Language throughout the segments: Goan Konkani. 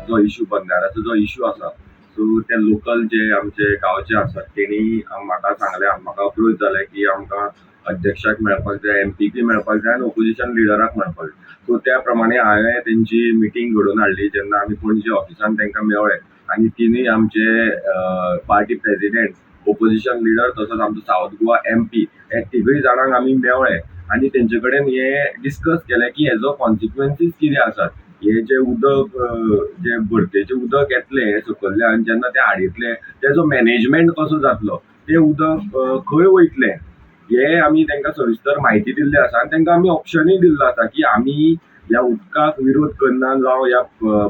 जो इशू, बंदाऱ्याचो जो इशू आसा, सो ते लोकल जे आमचे गांवचे आसात तेणी म्हाका सांगलें, म्हाका अप्रोच जालें की आमकां अध्यक्षाक मेळपाक जाय, एमपीक मेळपाक जाय आनी ओपोजिशन लिडराक मेळपाक जाय. सो त्या प्रमाणे हांवें तेंची मिटींग घडोवन हाडली. जेन्ना आमी पणजे ऑफिसान तांकां मेळ्ळे आनी तिनूय आमचे पार्टी प्रेजिडेंट, ओपोजिशन लिडर, तसोच आमचो सावथ गोवा एमपी, हे तिगूय जाणांक आमी मेळ्ळे आनी तेंचे कडेन हे डिस्कस केलें की हेजो कॉन्सिक्वन्सीस कितें आसात, हे जे उदक, जे भरतेचें उदक येतलें हें सकयल्यान, जेन्ना तें हाडयतले तेजो मॅनेजमेंट कसो जातलो, तें उदक खंय वयतलें, हें आमी तांकां सविस्तर म्हायती दिल्ली आसा. आनी तांकां आमी ऑप्शनूय दिल्लो आसा की आमी ह्या उदकाक विरोध करना जावं ह्या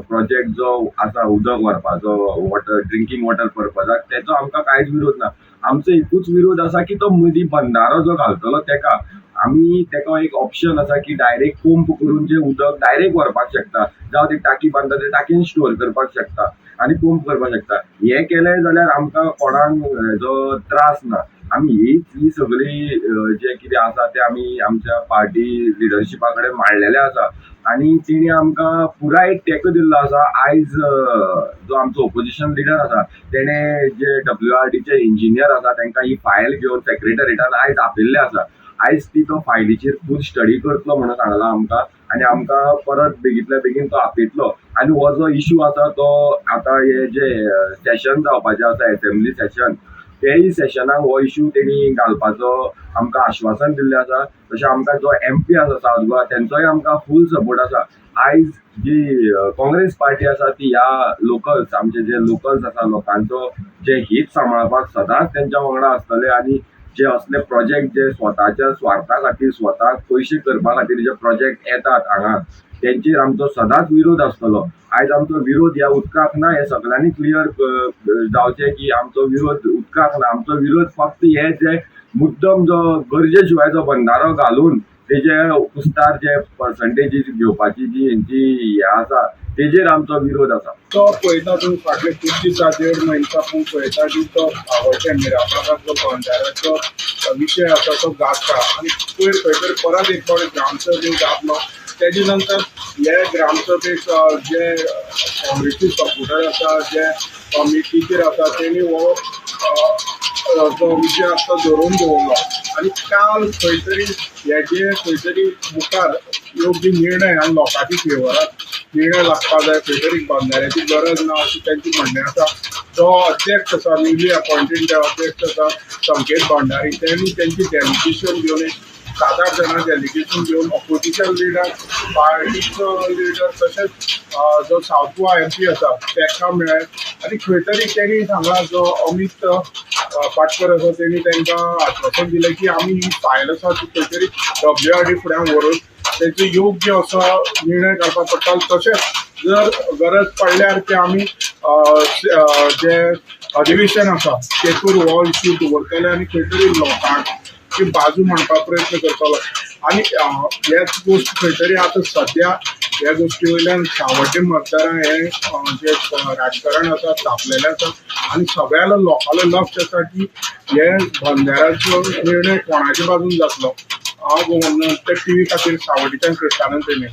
प्रोजेक्ट जो आसा उदक व्हरपाचो, वॉटर, ड्रिंकींग वॉटर पर्पजाक, तेचो आमकां कांयच विरोध ना. आमचो एकूच विरोध आसा की तो मदीं बंदारो जो घालतलो तेका आमी तेका एक ऑप्शन आसा की डायरेक्ट पंप करून जें उदक डायरेक्ट व्हरपाक शकता, जावं ती टाकी बांदता ते टाकीन स्टोर करपाक शकता आनी पंप करपाक शकता. हें केलें जाल्यार आमकां कोणाक हेजो त्रास ना. आमी हीच ही सगळी जें कितें आसा तें आमी आमच्या पार्टी लिडरशिपा कडेन मांडलेलें आसा आनी तेणी आमकां पुराय तेंको दिल्लो आसा. आयज जो आमचो ओपोजिशन लिडर आसा तेणें जे डब्ल्यू आर डीचे इंजिनियर आसा तांकां ही फायल घेवन सेक्रेटरीटान आयज आपयल्लें आसा. आयज ती तो फायलीचेर फूल स्टडी करतलो म्हणून सांगलां आमकां आनी आमकां परत बेगींतल्या बेगीन तो आपयतलो आनी हो जो इशू आसा तो आतां हे जे सेशन जावपाचें आसा, एसेंब्ली सेशन, तेय सेशनाक हो इशू तेणी घालपाचो आमकां आश्वासन दिल्लें आसा. तशें आमकां जो एमपी आसा सावथ गोवा, तेंचोय आमकां फूल सपोर्ट आसा. आयज जी काँग्रेस पार्टी आसा ती ह्या लोकल्स, आमचे जे लोकल्स आसा, लोकांचो जे हीत सांबाळपाक सदांच तेंच्या वांगडा आसतले आनी जे असले प्रोजेक्ट जे स्वताच्या स्वार्था खातीर, स्वताक पयशे करपा खातीर जे प्रोजेक्ट येतात हांगा, तेंचेर आमचो सदांच विरोध आसतलो. आयज आमचो विरोध ह्या उदकाक ना, हें सगळ्यांनी क्लियर जावचें की आमचो विरोध उदकाक ना. आमचो विरोध फक्त हे जे मुद्दम जो गरजे शिवाय जो बंदारो घालून तेजे कुस्तार जे पर्संटेजीस घेवपाची जी हेंची हें आसा, तेजेर आमचो विरोध आसा. तो पळयता तूं, फाटले खूब दिसा, देड म्हयन्या साकून पळयता की तो सावड्डें मिराबागाचो बंदाऱ्याचो विशय आसा तो गाजता आनी पयर खंय तरी परत एक फावट ग्रामसभेक जातलो. तेजे नंतर हे ग्रामसभेक जे काँग्रेसी सपोर्टर आसा, जे कमिटीचेर आसा, तेणी हो जो विशय आसा तो धरून दवरलो आनी काल खंय तरी हेजे खंय तरी मुखार योग्य निर्णय आनी लोकांच्या फेवराक निर्णय लागपाक जाय, खंय तरी बंदाऱ्याची गरज ना अशें तांचें म्हणणें आसा. जो अध्यक्ष आसा, न्यूली अपॉयंटेड अध्यक्ष आसा संकेत भंडारी, तेणी तेंची डेलिगेशन घेवन, एक सात आठ जाणां डेलिगेशन घेवन, ऑपोजिशन लिडर, पार्टीचो लिडर, तशेंच जो सावथ गोवा एमपी आसा तेका मेळ्ळे आनी खंय तरी तेणी सांगलां, जो अमीत पाटकर आसा तेणी तांकां आश्वासन दिलें की आमी ही फायल आसा ती खंय तरी डब्ल्यू आर डी फुड्यान व्हरून तेचो योग्य असो निर्णय काडपाक पडटा. तशेंच जर गरज पडल्यार ते आमी जे अधिवेशन आसा तेतूर हो इशू दवरतले आनी खंय तरी लोकांची बाजू मांडपाक प्रयत्न करतलो. आनी हेच गोश्ट खंय तरी आतां सद्या ह्या गोश्टी वयल्यान सावड्डें मतदारांक हे जे राजकारण आसा तापलेलें आसा आनी सगळ्या लोकांचें लक्ष आसा की हे बंदाऱ्याचो निर्णय कोणाच्या बाजून जातलो. हांव गोमंतक टीव्ही खातीर सावड्डेच्यान कृष्णानंद पेडणेकर.